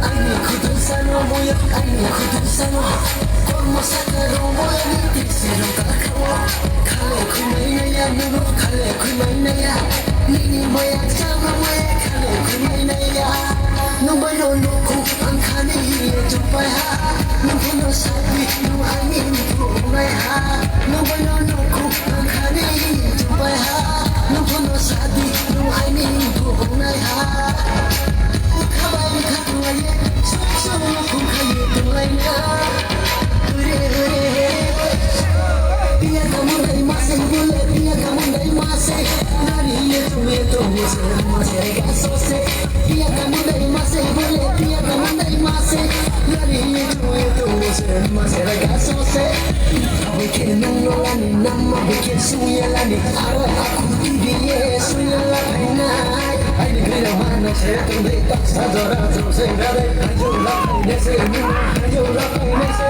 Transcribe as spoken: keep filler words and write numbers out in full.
Aini khudu sano moyang, aini khudu sano. Kormo saka rong moyang ni tisi rong kakao. Khale khumai naya, nunu khale khumai naya. Nini moyang sama moyang khale khumai naya. Nung bai no nuku ang khani hiye chupai ha. Nung phono sabi nung aini nuku nai ha. Nung bai no nuku ang khani hiye chupai ha. Nung phono sabi nung aini nuku nai ha. Khabai kha Piya kamu dai masai bole, piya kamu dai masai. Nari ye tu ye tu ye se masai ga so se. Piya kamu dai masai bole, piya kamu dai masai. Nari ye tu ye tu ye se masai ga so se. Abe ke nang yo lani, nama be ke suya lani. Ara aku ti ye suya la phainai. Aini gari mana se tu de tak sa jora tu se ga de. Ayo la phainai se, ayo la phainai se.